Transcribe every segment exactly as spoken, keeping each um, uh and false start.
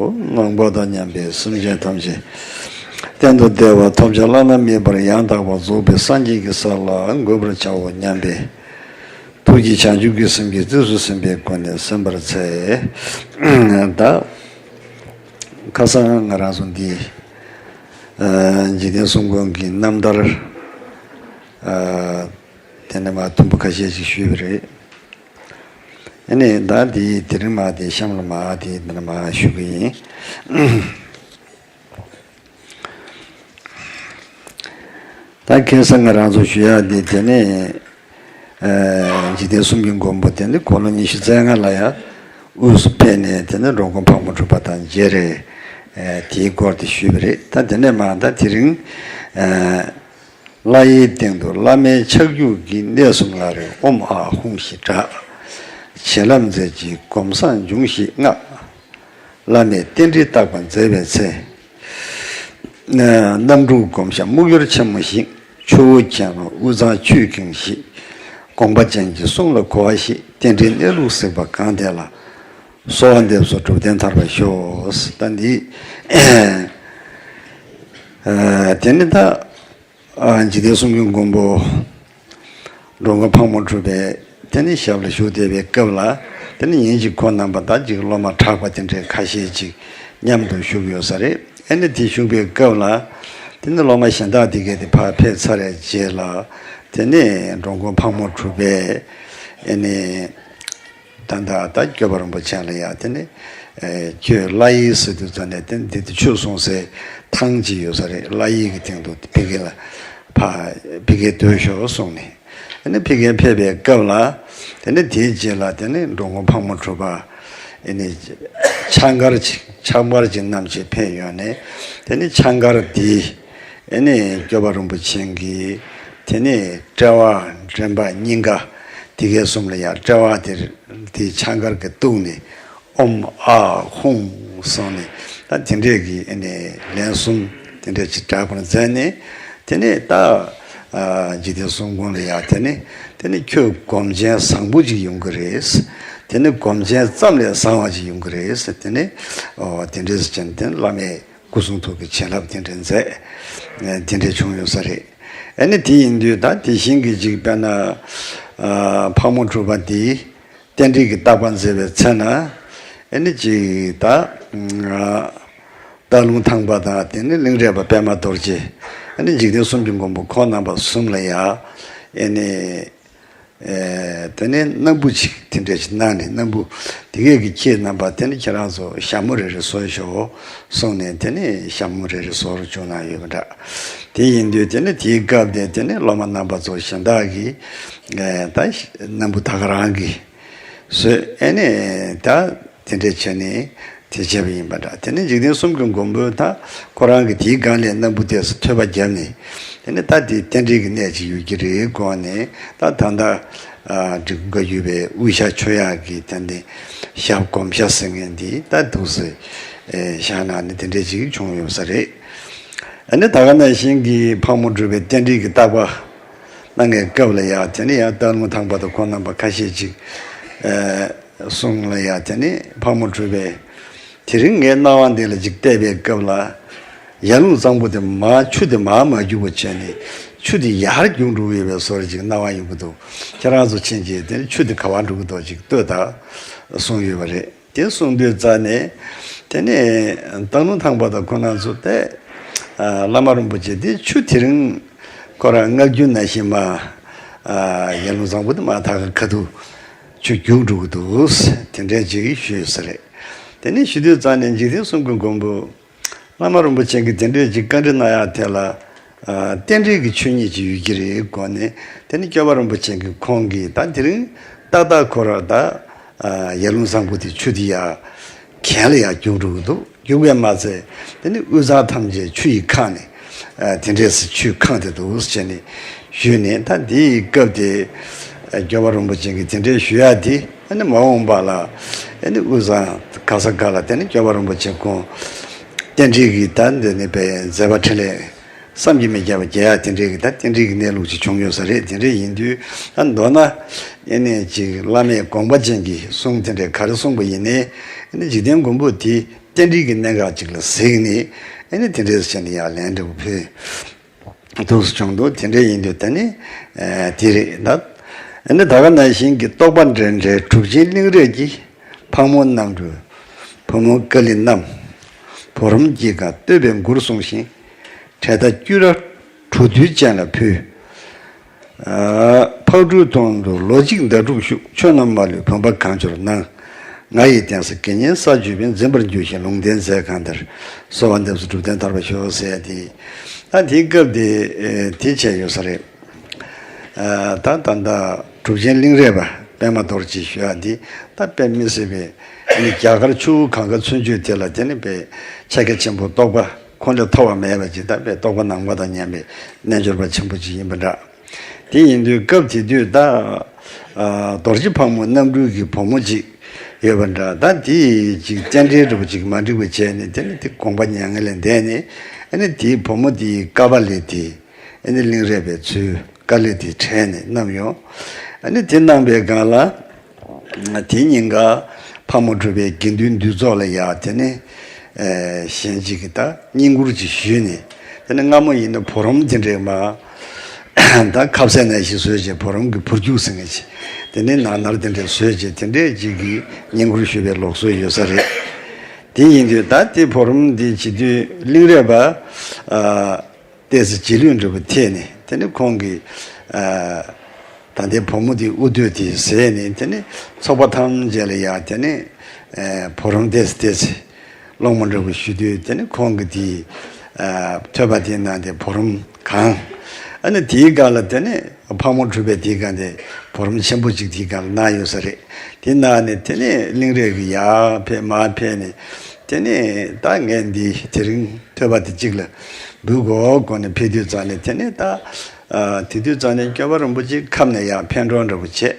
ནང་པ་དང་མཉམ་པའི་སེམས་ཅན་ཐམས་ཅད་གཏན་དུ་བདེ་བ་ཐོབ་བྱ་བླ་ན་མེད་པར་ཡང་དག་པར་རྫོགས་པའི་སངས་རྒྱས་ཀྱི་ས་ལ་འགོད་པར་བྱའོ་སྙམ་པའི་ཐུགས་ཀྱི་བྱང་ཆུབ་ཀྱི་སེམས་ཀྱིས་རྩིས་སུ་ཟིན་པའི་སྒོ་ནས་གསན་པར་འཚལ། ད་ཁ་སང་ང་རང་ཚོ་འདི་འཇིག་རྟེན་གསུམ་མགོན་གྱི་རྣམ་ཐར་དེ་ནས་མ་དུམ་བུ་ཁ་ཤས་ཤིག་ཞུས་པ་རེད། ཨ་ནི་ད་དེ་དེ་རིང་མ་དེ་གཤམ་ལ་མ་དེ་འདི་ནས་མ་ཞུ་གི་ཡིན། ད་ཁ་སང་ང་རང་ཚོ་ཞུ་ཡག་འདི་དེ་ནས་འཇིག་རྟེན་གསུམ་གྱི་མགོན་པོ་དེ་ནི་དགུང་ལོ་ཉི་ཤུ་རྩ་ལྔ་ལ་ཡང་དབུས་སུ་ཕེབས་ནས་དེ་ནས་འགྲོ་མགོན་ཕག་མོ་གྲུ་པ་དང་མཇལ་རེད། དེའི་སྐོར་དེ་ཞུས་པ་རེད། ད་དེ་ནས་མ་ད་དེ་རིང་བླ་ཡི་སྟེང་དུ་བླ་མའི་ཕྱག་རྒྱུད་ཀྱི་གནས་གསུམ་ལ་རེ་ཨོཾ་ཨཱཿཧཱུྃ་ཞེས་གྲགས། བྱིན་རླབས་མཛད་ཅིང་སྒོམ་བཟང་འབྱུང་ཞེས་བསྔགས། བླ་མས་རྟེན་འབྲེལ་བརྟག་པ་མཛད་པའི་ཚེ། རྣམ་དྲུག་སྒོམ་བྱ་སྨུག་ཡུལ་ཆེན་མོ་ཞིག་ཆུ་བོ་ཁྱེད་རང་དབུས་གཙང་ཆུས་ཁེངས་ཤིག་དགོངས་པ་ཅན་གྱི་གསུང་ལ་གོ་བ་ཞིག་རྟེན་འབྲེལ་གནས་ལུགས་གཟིགས་པ་གང་དེ་ལ། གསོལ་བ་འདེབས་སོ་སྒྲུབ་ལྡན་ཐར་པར་ཤོག་ད་འདི། དེ་ནི་ད། འཇིག་རྟེན་གསུམ་གྱི་མགོན་པོ། འགྲོ་མགོན་ཕག་མོ་གྲུ་པས་དེ་ནི་ཞབས་ལ་བཞུགས་བསྡད་པའི་སྐབས་ལ། དེ་ནི་ཉིན་གཅིག་ཁོང་རྣམ་པ་དང་གཅིག་སློབ་མ་གྲགས་པ་དེ་འདྲའི་ཁ་ཤས་ཅིག་མཉམ་དུ་བཞུགས་ཡོད་ས་རེད། ཨ་ནི་དེ་བཞུགས་པའི་སྐབས་ལ། དེ་ནི་སློབ་མ་གཞན་དག་དེ་གས་དེ་ཕར་ཕེབས་ཚར་བའི་རྗེས་ལ། དེ་ནི་འགྲོ་མགོན་ཕག་མོ་གྲུ་པས་ཨ་ནི། ད་ལྟ་ད་སྐྱོབ་པ་རིན་པོ་ཆེ་ལ་ཡ་དེ་ནི། ཁྱོད་བླ་ཡིག་ཟེར་དུས་ཙམ་ནས་དེ་འདི་དུ་ཆོས་གསུང་སའི་ཐང་ཅིག་ཡོད་ས་རེད། བླ་ཡིག་གི་སྟེང་དུ་ཕ་གི་ལ་ཕ་ཕ་གི་སྡོད་ཤོག་གསུངས་ནས། དེ་ནི་ཕ་གི་ཕེབས་པའི་སྐབས་ལ། དེ་ནི་དེའི་རྗེས་ལ་དེ་ནི་འགྲོ་མགོན་ཕག་མོ་གྲུ་པ། ཨེ་ནི། ཕྱག་འཁར་ཅིག་ཕྱག་འཁར་ཅིག་བསྣམས་བྱས་ཕེབས་ཡོང་ནས། དེ་ནི་ཕྱག་འཁར་དེ། ཨེ་ནི་སྐྱོབ་པ་རིན་པོ་ཆེ་གིས་དེ་ནི་དཔྲལ་བ་མགྲིན་པ་སྙིང་ག་དེ་གའི་གསུམ་ལ་ཡང་དཔྲལ་བ་དེར་དེའི་ཕྱག་འཁར་གྱིས་གཏུགས་ནས་ཨོཾ་ཨཱཿཧཱུྃ་གསུངས་ནས། ད་དེ་འདྲས་ཀྱི་ཨེ་ནི་ལན་གསུམ་དེ་འདྲས་ཅིག་གྲགས་པར་མཛད་ནས། དེ་ནས་ད་འཇིག་རྟེན་གསུམ་མགོན་ལ་ཡང་དེ་ནི་དེ་ནི་ཁྱོད་སྒོམ་ཆེན་བཟང་པོ་ཅིག་ཡོང་གི་རེད། དེ་ནི་སྒོམ་ཆེན་ཙམ་ལས་བཟང་བ་ཅིག་ཡོང་གི་རེད། དེ་ནི་ཨོ་དེ་འདྲས་ཟེར་ནས་དེ་ནི་བླ་མས་སྐུ་གསུང་ཐུགས་ཀྱི་བྱིན་རླབས་དེ་འདྲ་མཛད། དེ་འདྲ་བྱུང་ཡོད་ས་རེད། ཨ་ནི་དེ་ཡིན་དུས་ད་དེ་བཞིན་གྱི་ཅིག་དཔེར་ན། ཕག་མོ་གྲུ་པ་འདིས་རྟེན་འབྲེལ་གྱི་བརྟག་པ་མཛད་པའི་ཚེ་ན། ཨ་ནི་ཅིག་ད། སྟག་ལུང་ཐང་པ་དང་དེ་ནི་གླིང་རས་པ་པད་མ་རྡོ་རྗེ། ཨ་ནི་འཇིག་རྟེན་གསུམ་གྱི་མགོན་པོ་ཁོང་རྣམ་པ་གསུམ་ལ་ཡ། ཨ་ནི། ཨེ། དེ་ནས་སྣམ་བུ་ཅིག་དེ་འདྲ་ཞིག་གནང་ནས་སྣམ་བུ་དེ་གས་ཀྱི་ཁྱེད་རྣམ་པ་དེ་ནི་ཁྱེད་རང་ཚོ་ཞྭ་མོ་རེ་རེ་བཟོས་ཤོག་གསུངས་ནས། དེ་ནས་ཞྭ་མོ་རེ་རེ་བཟོ་རུ་བཅུག་གནང་ཡོད་པ་འདྲ། དེ་ཡིན་དུས་དེ་ནི་དེའི་སྐབས་དེ་དེ་ནི་སློབ་མ་རྣམ་པ་ཚོ་གཞན་དག་གིས་ཨེ་ད་སྣམ་བུ་ད་ག་རང་གིས་བཟོས། ཨེ་ནས་ད་དེ་འདྲ་བྱས་ནས། དེ་བྱས་པ་ཡིན་པ་འདྲ། དེ་ནས་འཇིག་རྟེན་གསུམ་གྱི་མགོན་པོས་ད་ཁོ་རང་གི་དེའི་སྒང་ལས་སྣམ་བུ་དེ་ཚོ་ཐོས་པ་བརྒྱབ་ནས། དེ་ནས་ད་དེ་རྟེན་འབྲེལ་གྱི་གནས་ཅིག་ཡོད་ཀྱི་རེད་དགོངས་ནས། ད་ད་ལྟ་འབྲི་གུང་བཀའ་བརྒྱུད་པའི་དབུས་ཞྭ་མཆོད་ཡག་གི་དེ་འདི་ཞྭ་སྒོམ་ཞྭ་ཟེར་མཁན་འདི་ད་འདུག་སེ་བཞག་གནང་ནས་དེ་འདྲས་ཅིག་བྱུང་ཡོད་ས་རེད། ཨ་ནི་ད་ག་ནང་བཞིན་གྱི་ཕག་མོ་གྲུ་པའི་རྟེན་འབྲེལ་གྱི་བརྟག་པ་གནང་བའི་སྐབས་ལ་ཡ། དེ་ནས་ཡང་སྟག་ལུང་ཐང་པ་དང་ཁོང་རྣམ་པ་ཁ་ཤས་ཅིག་གསུང་ལ་ཡ། དེ་ནས་ཕག་མོ་གྲུ་པས་དེ་རིང་ངའི་སྣང་བ་འདི་ལ་ཅིག་བལྟས་པའི་སྐབས་ལ། ཡར་ཀླུང་གཙང་པོ་དེ་མར་ཆུ་དེ་མར་མ་རྒྱུག་པ་བྱས་ནས་ཆུ་དེ་ཡར་རྒྱུག་འགྲོ་གི་ཡོད་པའི་བཟོ་འདྲ་ཅིག་སྣང་བ་ཡོང་གི་འདུག་ཁྱེད་རང་ཚོ་ཕྱིན་རྗེས་དེ་ནས་ཆུ་དེ་ག་པར་འགྲོ་གི་འདུག་ཅིག་ལྟོས་དང་གསུངས་ཡོད་པ་རེད། དེ་གསུངས་དུས་ཙ་ནས། དེ་ནས་སྟག་ལུང་ཐང་པ་དང་ཁོང་རྣམ་ཚོ་དེ། བླ་མ་རིན་པོ་ཆེ་དེ་ཆུ་དེ་རིང་ཁོ་རང་མངགས་རྒྱུ་ནང་བཞིན་མར། ཡར་ཀླུང་གཙང་པོ་དེ་མར་ད་ག་ཁ་ཐུག་ཆུ་རྒྱུག་འགྲོ་གི་འདུག་དེ་འདྲས་ཅིག་ཞུས་ས་རེད། དེ་ནས་ཞུ་དུས་ཙ་ནས་འཇིག་རྟེན་གསུམ་གྱི་མགོན་པོ་བླ་མ་རིན་པོ་ཆེ་གིས་དེ་འདྲས་ཅིག་བཀའ་འདྲི་གནང་ཡག་དེ་ལ། རྟེན་འབྲེལ་གྱི་ཆོས་ཉིད་ཅིག་ཡོད་ཀྱི་རེད་དགོངས་ནས། དེ་ནས་སྐྱོབ་པ་རིན་པོ་ཆེ་གིས་ཁོང་གིས་ད་དེ་རིང་ཏག་ཏག་ཁོ་རང་ད་ཡར་ཀླུང་གཙང་པོ་དེ་ཆུ་དེ་ཡར་གྱེན་ལ་ཡར་རྒྱུག་འགྲོ་གི་འདུག་རྒྱུག་པས་མ་ཚད་དེ་ནི་དབུས་གཙང་ཐམས་ཅད་ཆུ་ཡིས་ཁེངས་ནས། དེ་འདྲས་སུ་ཆུས་ཁེངས་ཏེ་འདུག་ཟེར་ནས་ཞུས་ནས། ད་དེའི་སྐབས་དེ་སྐྱོབ་པ་རིན་པོ་ཆེ་གིས་དེ་འདྲས་ཞུ་ཡག་དེ། ཨ་ནི་མ་འོངས་པ་ལ་ཨ་ནི་དབུས་གཙང་ག་ས་ག་ལ་དེ་ནི་སྐྱོབ་པ་རིན་པོ་ཆེ་ཁོང་རྟེན་འབྲེལ་གྱི་ད་འདི་ནི་པའི་མཛད་པ་འཕྲིན་ལས་བསམ་གྱིས་མི་ཁྱབ་པ་རྒྱས་ཡག་དེ་འདྲའི་གི་ད་རྟེན་འབྲེལ་གྱི་གནས་ལུགས་ཅིག་བྱུང་ཡོད་ས་རེད། དེ་འདྲ་ཡིན་དུས་ད་མདོར་ན་ཨ་ནི་ཅིག་བླ་མས་དགོངས་པ་ཅན་གྱི་གསུང་དེ་འདྲ་ག་རེ་གསུངས་པ་ཡིན་ནའི། ཨ་ནི་འཇིག་རྟེན་མགོན་པོ་དེ་ རྟེན་འབྲེལ་གྱི་གནད་འགག་ཅིག་ལ་གཟིགས་ནས་ཨ་ནི་དེ་འདྲས་བྱས་ནས་ཡར་ལན་འདྲ་བོ་ཕུལ་འདུག་སེ་བྱུང་འདུག་དེ་འདྲས་ཡིན་དུས་ད་ནི་དེ་རེད་ད། ཨ་ནི་ད་ག་ནང་བཞིན་གྱི་རྟོགས་པ་འདྲེན་བྲལ་གྲུབ་ཆེན་གླིང་རས་ཀྱིས་ཕག་མོ་རྣམ་གྲོལ་བུ་མོ་ཀ་ལི་བསྣམས། བུ་རམ་གྱི་སྒང་བསྟོད་པའི་མགུར་གསུངས་ཤིང་། འཕྲལ་ཟླ་སྐྱུ་ར་གྲོ་དུས་ཅན་ལ་ཕུལ། ཕག་གྲུའི་དོང་དུ་ལོ་གཅིག་ཟླ་དྲུག་བཞུགས། ཆོས་རྣམས་མ་ལུས་བུམ་པ་གང་བྱོར་སྣང་། ང་ཡི་གདན་ས་དགེ་བསྙེན་ས་བཅུ་པའི། འཛིན་པར་འགྱུར་ཞིང་ལུང་བསྟན་མཛད་གང་དེར། གསོལ་བ་འདེབས་སོ་སྒྲུབ་ལྡན་ཐར་པར་ཤོག་ཟེར་ཏེ། ད་དེའི་སྐབས་དེ་དེ་བྱས་ཡོད་ས་རེད། ད་ད་ལྟ་གྲུབ་ཆེན་གླིང་རས་པ་པདྨ་རྡོ་རྗེ་ཞུ་ཡག་འདི་ད་དཔེ་མི་སྲིད་པའི་ཨ་ནི་རྒྱ་གར་ཆུ་བོ་གངྒཱ་ཚུན་ཆད་དེ་ལ་དེ་ནི་དཔེ་ཕྱག་རྒྱ་ཆེན་པོ་རྟོགས་པ་ཁོང་ལས་མཐོ་བ་མེད་པ་ཅིག་ད་དཔེ་རྟོགས་པ་ནམ་མཁའ་དང་མཉམ་པའི་རྣལ་འབྱོར་པ་ཆེན་པོ་ཅིག་ཡིན་པ་འདྲ། དེ་ཡིན་དུས་སྐབས་དེ་དུས་ད་རྡོ་རྗེ་ཕག་མོ་རྣམ་གྲོལ་གྱི་བུ་མོ་ཅིག་ཡོད་པ་འདྲ། ད་དེ་ཅིག་རྟེན་འབྲེལ་འདྲ་བོ་ཅིག་མ་འགྲིག་པ་བྱས་ནས་དེ་ནི་དེ་དགོངས་པ་མྱ་ངན་ལས་འདས་ནས་ཨ་ནི་དེའི་བུ་མོ་དེའི་ཀ་པཱ་ལི་དེ། ཨ་ནི་གླིང་རས་པས་ཚུར་ཀ་ལི་དེ་དྲངས་ནས་བསྣམས་ཡོང་། ཨ་ནི་དེ་བསྣམས་པའི་སྒང་ལ། དེ་ཉིན་ཀ་ཕག་མོ་གྲུ་པའི་དགེ་འདུན་འདུས་ཚོགས་ལ་ཡ་དེ་ནི་གཞན་གཅིག་གིས་ད་བསྙེན་བཀུར་ཅིག་ཞུས་ནས། དེ་ནི་སྔ་མོ་ཡིན་ན་བུ་རམ་དེ་འདྲས་མ་ད་ཁ་ཟས་ནང་བཞིན་བཟོས་བྱས་བུ་རམ་གྱི་བུར་རྒྱུག་ཟེར་མཁན་ཅིག་དེ་ནི་ནར་ནར་དེ་འདྲས་བཟོས་བྱས་དེ་འདྲས་ཅིག་གིས་བསྙེན་བཀུར་ཞུས་པའི་ལུགས་སྲོལ་ཡོད་ས་རེད། དེ་ཡིན་དུས་ད་དེ་བུ་རམ་འདི་བྱེད་དུས་གླིང་རས་པ། ཏོག་ཙམ་རྗེས་ལུས་འདྲ་བོ་ཐེབས་ནས་དེ་ནི་ཁོང་གིས་ད་ལྟའི་བུ་མོ་དེའི་དབུ་སྟོད་དེ་བཟེད་ནས་དེ་ནི་ཚོགས་པ་ཐམས་ཅད་ལ་ཡ་དེ་ནི་བུ་རམ་ཏོག་ཙམ་ཏོག་ཙམ་སློང་མོ་འདྲ་བོ་ཞུ་དུས་དེ་ནི་ཁོང་གིས་དེའི་ཐོད་པ་དེའི་ནང་དེ་བུ་རམ་གང་། ཨ་ནི་དེའི་སྒང་ལ་དེ་ནི་ཕག་མོ་གྲུ་པས་དེའི་སྒང་དེ་བུ་རམ་ཆེན་པོ་ཅིག་དེའི་སྒང་ལ་གནང་ཡོད་ས་རེད། དེ་གནང་ནས་དེ་ནི་གླིང་རས་ཀྱིས་ཡར་ཕེབས་མར་ཕེབས་ནས་དེ་ནི་ད་ངས་འདི་དེ་རིང་ཐོད་པ་དེ་གཅིག་ལ་འབུལ་དགོས་དགོས་ནས་ཕེབས་དུས་ཙང་ནས་དེ་ནི་ད་དེ་དུས་ཙང་ནས་སྐྱོབ་པ་རིན་པོ་ཆེའི་ཁབ་ནས་ཡར་འཕེན་གྲོགས་འདྲ་བོ་བྱས།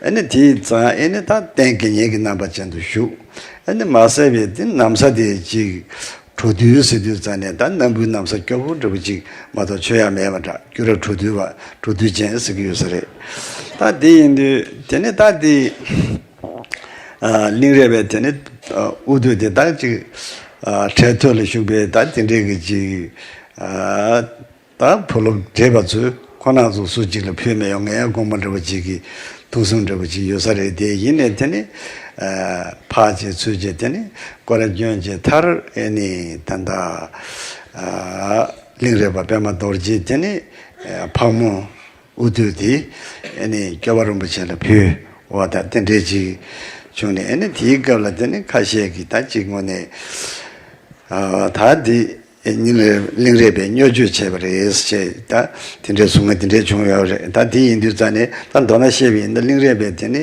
ཨ་ནི་དེའི་ཙང་ཨ་ནི་ད་རྟེན་དགེ་བསྙེན་གྱི་རྣམ་པ་ཅན་དུ་བཞུགས། ཨ་ནི་མ་ཟད་པའི་དེ་ན་བཟའ་དེ་གཅིག་གྲོ་དུས་ཟེར་དུས་ཙང་ནས་ད་སྣམ་བུའི་ན་བཟའ་སྐྱོ་བོ་འདྲ་བོ་ཅིག་མ་གཏོགས་མཆོད་ཡག་མེད་པ་འདྲ། སྐྱུ་ར་གྲོ་དུས་པ་གྲོ་དུས་ཅན་ཟེར་གྱི་ཡོད་ས་རེད། ད་དེ་ཡིན་དུས་དེ་ནི་ད་དེ་གླིང་རས་པས་དེ་ནི་དབུ་སྟོད་དེ་ད་ཅིག་གྲལ་ཐོག་ལ་བཞུགས་པའི་ད་དེ་འདྲས་ཀྱི་ཅིག་ད་བུ་སློབ་བགྲེས་པ་ཚོས་ཁོ་རང་ཚོ་སུ་གཅིག་ལ་ཕུལ་མི་ཡོང་ངས་དགོངས་པ་འདྲ་བོ་གཅིག་གིས་ཐུགས་སེམས་འདྲ་བོ་གཅིག་ཡོད་ས་རེད། དེ་ཡིན་ནས་དེ་ནི་ཕར་བྱས་ཚུར་བྱས་དེ་ནི་སྐོར་ར་བསྐྱོན་བྱས་མཐར་ཨེ་ནི་ད་ལྟ་གླིང་རས་པ་པདྨ་རྡོ་རྗེ་དེ་ནི་ཕག་མོ་དབུ་སྟོད་དེ་ཨེ་ནི་སྐྱོབ་པ་རིན་པོ་ཆེ་ལ་ཕུལ་བ་དང་དེ་འདྲས་གཅིག་བྱུང་ནས་ཨེ་ནི་དེའི་སྐབས་ལ་དེ་ནི་ཁ་ཤས་ཀྱིས་ད་གཅིག་ངོས་ནས་ད་འདི། ཨེ་ཉིན་རེ་གླིང་རས་པས་བསྙོན་བརྗོད་བྱས་པ་རེད་ཅེས་ད་དེ་འདྲའི་གསུང་ངན་དེ་འདྲའི་བྱུང་ཡོད་རེད། ད་དེ་ཡིན་དུས་ཙང་ནས་ད་མདོར་ན་བཤད་པ་ཡིན་ན་གླིང་རས་པས་དེ་ནི་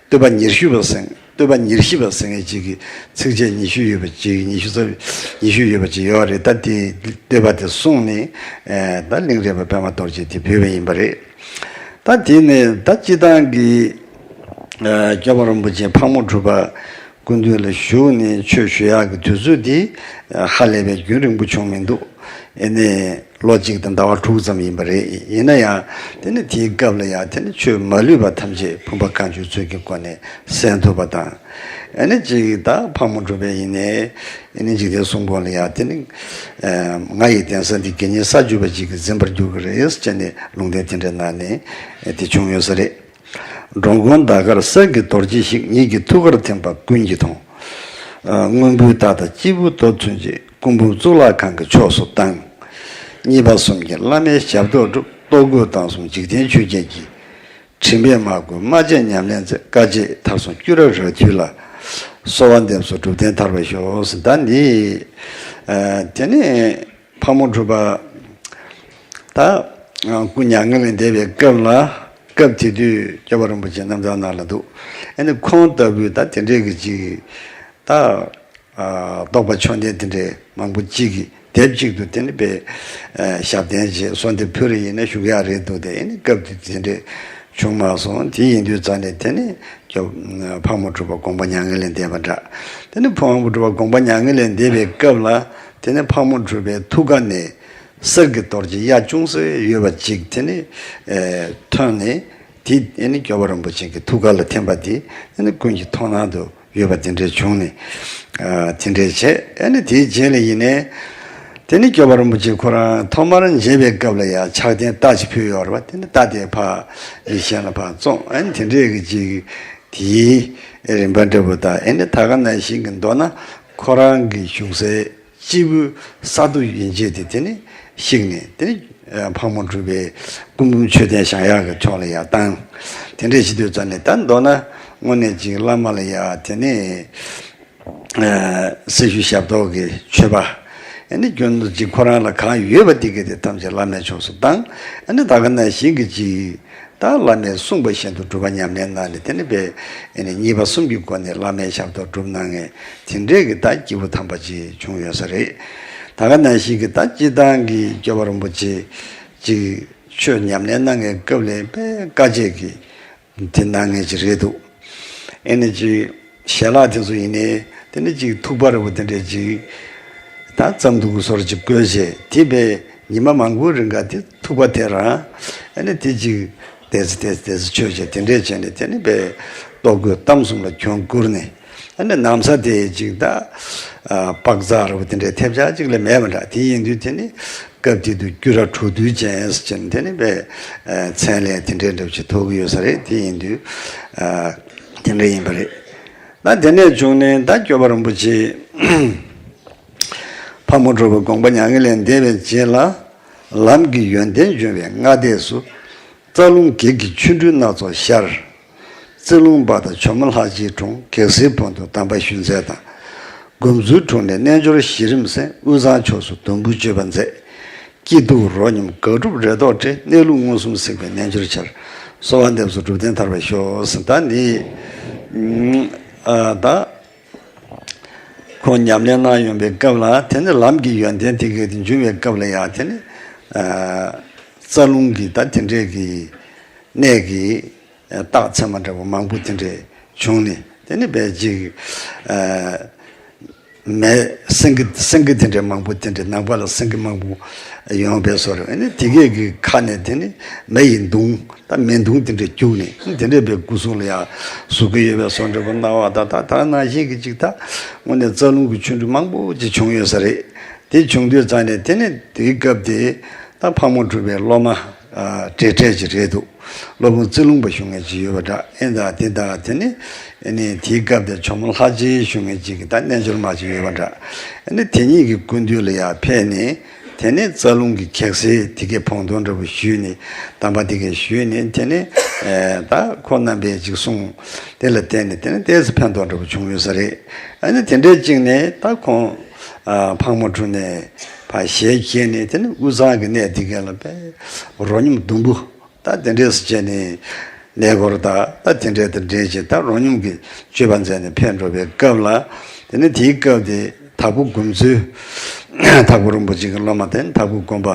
བསྟོད་པ་ཉེར་བཞི་པ་ཟེར། བསྟོད་པ་ཉེར་བཞི་པ་ཟེར་མཁན་ཅིག་གི་ཚིགས་བཅད་ཉི་ཤུ་ཡོད་པ་ཅིག་ཉི་ཤུ་རྩ་ཉི་ཤུ་ཡོད་པ་ཅིག་ཡོད་རེད། ད་དེ་བསྟོད་པ་དེ་གསུངས་ནས་ཨེ་ད་གླིང་རས་པ་པདྨ་རྡོ་རྗེ་དེ་བོས་པ་ཡིན་པ་རེད། ད་དེ་ནས་ད་སྤྱི་བཏང་གི་ཨ་སྐྱོབ་པ་རིན་པོ་ཆེ་ཕག་མོ་གྲུ་པ་སྐུ་མདུན་ལ་བཞུགས་ནས་ཆོས་ཞུ་ཡག་གི་དུས་ཚོད་འདི་ཧ་ལས་པའི་རྒྱུན་རིང་པོ་བྱུང་མི་འདུག་ཨེ་ནས་ལོ་གཅིག་དང་ཟླ་བ་དྲུག་ཙམ་ཡིན་པ་རེད། ཡིན་ན་ཡང་དེ་ནི་དེའི་སྐབས་ལ་ཡང་དེ་ནི་ཆོས་མ་ལུས་པ་ཐམས་ཅད་བུམ་པ་གང་བྱོའི་ཚུལ་གྱི་སྒོ་ནས་གསན་ཐུབ་པ་དང་། ཨེ་ནི་གཅིག་ད་ཕག་མོ་གྲུ་པས་ཡིན་ནས་ཨེ་ནི་འཇིག་རྟེན་གསུམ་པོ་ལ་ཡང་དེ་ནི་ང་ཡི་གདན་ས་འདི་དགེ་བསྙེན་ས་བཅུ་པ་ཅིག་གིས་འཛིན་པར་འགྱུར་གྱི་རེད་ཟེར་ནས་ལུང་བསྟན་དེ་འདྲ་གནང་ནས་དེ་བྱུང་ཡོད་ས་རེད། འགྲོ་མགོན་ཟླ་དཀར་གསེར་གྱི་རྡོ་རྗེ་ཞིག་ཉིད་ཀྱི་ཐུགས་ཀར་ཐིམ་པ་ཀུན་གྱིས་མཐོང་། ཨ་སྔོན་པོའི་ཟླ་དང་སྐྱེས་བུ་མདོ་ཚུན་ཆད་སྐུ་འབུམ་གཙུག་ལག་ཁང་གི་ཕྱོགས་སུ་བཏང་། གཉིས་པ་གསུམ་གྱིས་བླ་མའི་ཞབས་ཏོག་བསྒྲུབས། ལྟོ་གོས་དང་གསུམ་འཇིག་རྟེན་ཆོས་བརྒྱད་ཀྱི། དྲན་པས་མ་གོས་སྨྲ་བརྗོད་ཉམས་ལེན་མཛད། དཀའ་སྤྱད་མཐར་སོན་སྐྱུ་ར་ར་དུས་ལ། གསོལ་བ་འདེབས་སོ་སྒྲུབ་ལྡན་ཐར་པར་ཤོག་ཟེར། ད་འདི་ཨ་དེ་ནས་ཕག་མོ་གྲུ་པ་ད་སྐུ་མྱ་ངན་ལས་འདས་པའི་སྐབས་ལ་སྐབས་དེ་དུས་སྐྱོབ་པ་རིན་པོ་ཆེ་རྣམ་ཐར་ནང་ལ་འདུག་ཨ་ནི་ཁོང་ལྟ་བུའི་ད་དེ་འདྲས་ཀྱི་ཅིག་ད་རྟོགས་པ་མཆོག་ལྡན་དེ་འདྲས་མང་པོ་ཅིག་གིས་དེབ་གཅིག་ཏུ་དེ་ནི་དཔེ་ཞབས་བརྟན་བྱས་གསོལ་འདེབས་ཕུལ་རེ་ཡིན་ན་ཞུ་གི་ཡག་རེད་འདུག་དེ་ཨ་ནི་སྐབས་དེ་དེ་འདྲས་བྱུང་མ་སོང་། དེ་ཡིན་དུས་ཙང་ནས་དེ་ནི་སྐྱོབ་ཕག་མོ་གྲུ་པ་དགོངས་པ་མྱ་ངན་ལས་འདས་པ་འདྲ། དེ་ནི་ཕག་མོ་གྲུ་པ་དགོངས་པ་མྱ་ངན་ལས་འདས་པའི་སྐབས་ལ་དེ་ནི་ཕག་མོ་གྲུ་པའི་ཐུགས་ཀ་ནས་གསེར་གྱི་རྡོ་རྗེ་གཡའ་ཅུང་ཟད་ཡོད་པ་ཅིག་དེ་ནི་ཐོན་ནས་དེ་ཨེ་ནི་སྐྱོབ་པ་རིན་པོ་ཆེ་གི་ཐུགས་ཀ་ལ་ཐིམ་པ་དེ་ཨེ་ནི་ཀུན་གྱི་མཐོང་སྣང་དུ་ ཡོད་པ་དེ་འདྲས་བྱུང་ནས། ཨ་དེ་འདྲས་བྱས། ཨ་ནི་དེའི་རྗེས་ལ་ཡིན་ནའི། དེ་ནི་སྐྱོབ་པ་རིན་པོ་ཆེ་ཁོ་རང་ཐོག་མར་མཇལ་བའི་སྐབས་ལ་ཡང་ཕྱག་རྟེན་རྟ་ཅིག་ཕུལ་ཡོད་རེད་པ། དེ་ནི་རྟ་དེ་ཕར་ལི་ཤན་ལ་ཕར་བཙོངས། ཨ་ནི་དེ་འདྲས་ཀྱི་ཅིག་དེའི་རིམ་པ་འདྲ་པོ་དང་། ཨ་ནི་ད་ག་ནང་བཞིན་གྱི་མདོར་ན་ཁོ་རང་གི་བཞུགས་སའི་སྤྱིལ་བུ་ས་རྡོ་ཡན་ཆད་དེ་དེ་ནི་བཤིག་ནས། དེ་ནི་ཕག་མོ་གྲུ་པའི་སྐུ་འབུམ་མཆོད་རྟེན་བཞེངས་ཡག་གི་ཕྱོགས་ལ་ཡར་བཏང་། དེ་འདྲས་བྱེད་དུས་ཙམ་ནས། ད་མདོར་ན་དངོས་གནས་ཅིག་བླ་མ་ལ་ཡར་དེ་ནི་ཨ་སྲི་ཞུ་ཞབས་ཏོག་གི་མཆོད་པ། ཨ་ནི་རྒྱུན་དུ་ཅིག་ཁོ་རང་ལ་གང་ཡོད་པ་དེ་གས་དེ་ཐམས་ཅད་བླ་མའི་ཕྱོགས་སུ་བཏང་། ཨ་ནི་ད་ག་ནང་བཞིན་གྱི་ཅིག་ད་བླ་མས་གསུངས་པ་བཞིན་དུ་སྒྲུབ་པ་ཉམས་ལེན་གནང་ནས། དེ་ནི་པས་ཨ་ནི་མཉེས་པ་གསུམ་གྱི་སྒོ་ནས་བླ་མའི་ཞབས་ཏོག་སྒྲུབ་གནང་མཁན་དེ་འདྲས་ཀྱི་ད་སྐྱེས་བུ་དམ་པ་ཅིག་བྱུང་ཡོད་ས་རེད། ད་ག་ནང་བཞིན་གྱི་ད་སྤྱིར་བཏང་གི་སྐྱོབ་པ་རིན་པོ་ཆེ་ཅིག་ཆོས་ཉམས་ལེན་གནང་མཁན་སྐབས་ལ་དཔེ་དཀའ་སྤྱད་ཀྱི་དེ་གནང་མཁན་ཅིག་རེད་འདུག་ཨེ་ནི་ཅིག་ཞལ་ལག་དེ་ཚོ་ཡིན་ནའི། དེ་ནི་ཅིག་ཐུག་པ་རེད་པ། དེ་འདྲས་ཅིག་ད་རྩམ་ཐུག་གི་བཟོ་འདྲ་ཅིག་བསྐོལ་བྱས། དེ་པས་ཉི་མ་མང་པོའི་རིང་ག་དེ་ཐུག་པ་དེ་རང་། ཨེ་ནི་དེ་ཅིག་དེ་ཚོ་དེ་ཚོ་དེ་ཚོ་མཆོད་བྱས། དེ་འདྲས་བྱས་ནས་དེ་ནི་པས་ལྟོ་གོས་གཏམ་གསུམ་ལ་གྱོང་བསྐུར་ནས། ཨ་ནི་ན་བཟའ་དེ་ཅིག་ད་ཨ་པག་ཙག་རེད་པ། དེ་འདྲའི་ཐེབས་ཆག་ཅིག་ལས་མེད་པ་འདྲ། དེ་ཡིན་དུས་དེ་ནི་སྐབས་དེ་དུས་སྐྱུ་ར་གྲོ་རྡུལ་ཅན་ཟེར་ནས་དེ་ནི་པས་ཨ་མཚན་ལས་དེ་འདྲའི་འདྲ་པོ་ཅིག་ཐོགས་ཀྱི་ཡོད་ས་རེད། དེ་ཡིན་དུས་ཨ་དེ་འདྲ་ཡིན་པ་རེད། ད་དེ་ནས་བྱུང་ནས་ད་སྐྱོབ་པ་རིན་པོ་ཆེ་ཕག་མོ་གྲུ་པའི་དགོངས་པ་མྱ་ངན་ལས་འདས་པའི་རྗེས་ལ། ལམ་གྱི་ཡོན་ཏན་འབྱུང་བའི་སྔ་ལྟས་སུ། རྩ་རླུང་བགེགས་ཀྱི་ཆོ་འཕྲུལ་སྣ་ཚོགས་ཤར། རྩེ་རླུང་པ་དང་ཇོ་མོ་ལྷ་རྗེའི་དྲུང་། གེགས་སེལ་བོན་དུ་དམ་པ་བཞུགས་མཛད་དང་། དགོངས་མཛོད་དྲུང་ནས་རྣལ་འབྱོར་གཞི་རིམ་གསན། དབུས་གཙང་ཕྱོགས་སུ་དུམ་བུ་གཅོད་པ་མཛད། སྐྱིད་སྡུག་རོ་སྙོམས་དགག་སྒྲུབ་རེ་དོགས་བྲལ། གནས་ལུགས་མངོན་སུམ་གཟིགས་པའི་རྣལ་འབྱོར་འཆར། གསོལ་བ་འདེབས་སོ་སྒྲུབ་ལྡན་ཐར་པར་ཤོག་ཟེར། ད་འདི་ཨ་ད་ཁོང་ཉམས་ལེན་གནང་ཡོང་པའི་སྐབས་ལ། དེ་ནི་ལམ་གྱི་ཡོན་ཏན་དེ་གས་དེ་འབྱུང་བའི་སྐབས་ལ་ཡང་། དེ་ནི་ཨ་རྩ་རླུང་གི་ད་དེ་འདྲས་ཀྱི་གནད་ཀྱི་རྟགས་མཚན་མ་འདྲ་པོ་མང་པོ་དེ་འདྲས་བྱུང་ནས། དེ་ནི་བས་ཅིག་ཨ་མེ་སེང་གེ་སེང་གེ་དེ་འདྲས་མང་པོ་དེ་འདྲས། ནངས་པ་ལ་སེང་གེ་མང་པོ་ཡོང་བའི་བཟོ་འདྲ། ཨ་ནི་དེ་གས་ཀྱི་ཁ་ནས་དེ་ནི་མེ་ཡི་མདུང་། ད་མེ་མདུང་དེ་འདྲས་རྒྱུག་ནས། དེ་འདྲས་པའི་སྐུ་གཟུགས་ལ་ཡང་ཟུག་གི་ཡོད་པའི་བཟོ་འདྲ་པོ་སྣང་བ་དང་། ད་ད་ནང་བཞིན་གྱི་ཅིག་ད་དངོས་གནས་རྩ་རླུང་གི་ཆོ་འཕྲུལ་མང་པོ་ཅིག་བྱུང་ཡོད་ས་རེད། དེ་བྱུང་དུས་ཙང་ནས་དེ་ནི་དེའི་སྐབས་དེ་ད་ཕག་མོ་གྲུ་པའི་སློབ་མ་ཨ་གྲས་གྲས་ཅིག་རེད་འདུག་སློབ་དཔོན་རྩེ་རླུང་པ་ཞུ་མཁན་ཅིག་ཡོད་པ་འདྲ། ཨེ་ད་དེ་ད་དེ་ནི་ཨེ་ནི་དེའི་སྐབས་དེ་ཇོ་མོ་ལྷ་རྗེ་ཞུ་མཁན་ཅིག་གི་ད་རྣལ་འབྱོར་མ་ཅིག་ཡོད་པ་འདྲ། ཨེ་ནི་དེ་གཉིས་ཀྱི་སྐུ་མདུན་ལ་ཡར་ཕེབས་ནས། དེ་ནས་རྩ་རླུང་གི་གེགས་སེལ་དེ་གའི་བོན་སྟོན་འདྲ་པོ་ཞུས་ནས། གདམས་པ་དེ་གའི་ཞུས་ནས། དེ་ནས་ཨེ་ད་ཁོང་རྣམ་པས་ཅིག་གསུངས། དེ་ལ་བརྟེན་ནས་དེ་ནས་ཏོག་ཙམ་ཕན་ཐོགས་འདྲ་པོ་བྱུང་ཡོད་ས་རེད། ཨ་ནི་དེ་འདྲའི་ཅིག་ནས་ད་ཁོང་ཨ་ཕག་མོ་གྲུ་ནས་ཕར་ཞལ་བཞེས་ནས། དེ་ནས་དབུས་གཙང་གི་གནས་དེ་གའི་ལ་དཔེ་རོ་སྙོམས་དུམ་བུ་ད་དེ་འདྲས་སུ་བྱས་ནས། གནས་སྐོར་དང་ད་དེ་འདྲས་དང་འབྲེལ་བྱས། ད་རོ་སྙོམས་ཀྱི་སྤྱོད་པ་མཛད་ནས་ཕེབས་འགྲོ་བའི་སྐབས་ལ། དེ་ནས་དེའི་སྐབས་དེ་དྭགས་པོ་དགོན་མཚོའི་དྭགས་པོ་རིན་པོ་ཆེ་གི་སློབ་མ་དེ་ནི་དྭགས་པོ་དགོན་པ་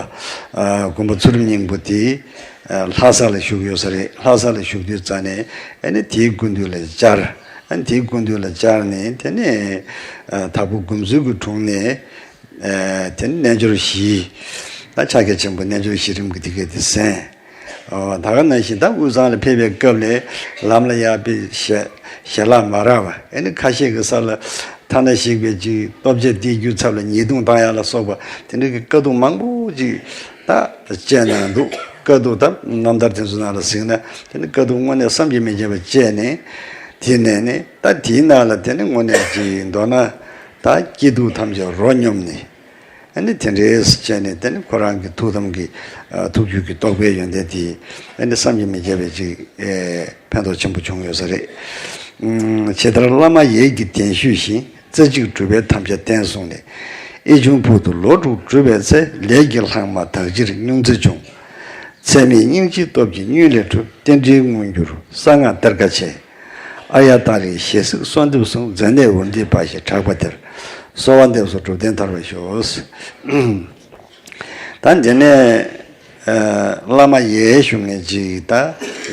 ཨ་དགོན་པ་ཚུལ་ཁྲིམས་སྙིང་པོ་དེའི་ཨ་ལྷ་ས་ལ་བཞུགས་ཡོད་ས་རེད། ལྷ་ས་ལ་བཞུགས་དུས་ཙང་ནས། ཨ་ནི་དེའི་སྐུ་མདུན་ལ་བཅར། ཨ་ནི་དེའི་སྐུ་མདུན་ལ་བཅར་ནས། དེ་ནས་ཨ་དྭགས་པོ་དགོན་མཚོའི་གི་དྲུང་ནས། ཨ་དེ་ནས་རྣལ་འབྱོར་བཞི། ད་ཕྱག་རྒྱ་ཆེན་པོ་རྣལ་འབྱོར་བཞི་རིམ་གྱི་དེ་གའི་དེ་གསན། ཨོ། ད་ག་ནང་བཞིན་ད་དབུས་གཙང་ལ་ཕེབས་པའི་སྐབས་ལ་ལམ་ལ་ཡར་དཔེ་ཞལ་ཞལ་ལག་མ་རག་པ། ཨ་ནི་ཁ་ཤས་ཀྱི་ས་ལ་ཐ་ན་ཞིག་པའི་ཅིག་ལྟོ་ཆས་དེ་རྒྱུ་ཚབ་ལ་ཉེས་རྡུང་བཏང་ཡ་ལ་སོགས་པ་དེ་འདྲ་གི་དཀའ་སྡུག་མང་པོ་ཅིག་ད་སྤྱད་གནང་འདུག་དཀའ་སྡུག་ད་རྣམ་ཐར་དེ་ཚོ་ནང་ལ་གཟིགས་ན། དེ་ནི་དཀའ་སྡུག་དངོས་གནས་བསམ་གྱིས་མི་ཁྱབ་པ་སྤྱད་ནས། དེ་ནས་ནི་ད་དེའི་ནང་ལ་དེ་ནི་དངོས་གནས་ཅིག་མདོར་ན་ད་སྐྱིད་སྡུག་ཐམས་ཅད་རོ་སྙོམས་ནས། ཨ་ནི་དེ་འདྲས་བྱས་ནས། དེ་ནི་ཁོ་རང་གི་ཐུགས་དམ་གྱི་ཨ་ཐུགས་རྒྱུད་ཀྱི་རྟོགས་པའི་ཡོན་ཏན་དེ་ཨ་ནི་བསམ་གྱིས་མི་ཁྱབ་པའི་ཅིག་ཨེ་ཕན་ཐོགས་ཆེན་པོ་བྱུང་ཡོད་ས་རེད། ཨུམ། ཇི་ལྟར་བླ་མ་ཡས་ཀྱི་གདན་ཞུས་བཞིན། རྩེ་གཅིག་གྲུབ་པའི་དམ་བཅའ་བརྟན་བཟུང་ནས། ཨེ་ཆུང་ཕུག་ཏུ་ལོ་དྲུག་བགྲོད་པའི་ཚེ། ལས་ཀྱི་ལྷག་མ་དག་ཕྱིར་སྙུང་བརྩེ་བྱུང་། ཚད་མེད་སྙིང་རྗེའི་སྟོབས་ཀྱིས་སྙུན་ལས་གྲུབ། རྟེན་འབྲེལ་མངོན་གྱུར་གསང་སྔགས་གཏེར་ཁ་ཆེ། ཨཱརྱ་ཏཱ་རེའི་ཞལ་གཟིགས་གསོལ་འདེབས་གསུངས། མཛད་གནས་འོད་ལྡན་འབའ་ཞིག་གྲགས་པ་དེར། གསོལ་བ་འདེབས་སོ་སྒྲུབ་ལྡན་ཐར་པར་ཤོག་ད་འདི་ནས་ཨ་བླ་མ་ཡས་ཞུ་མཁན་ཅིག་ད་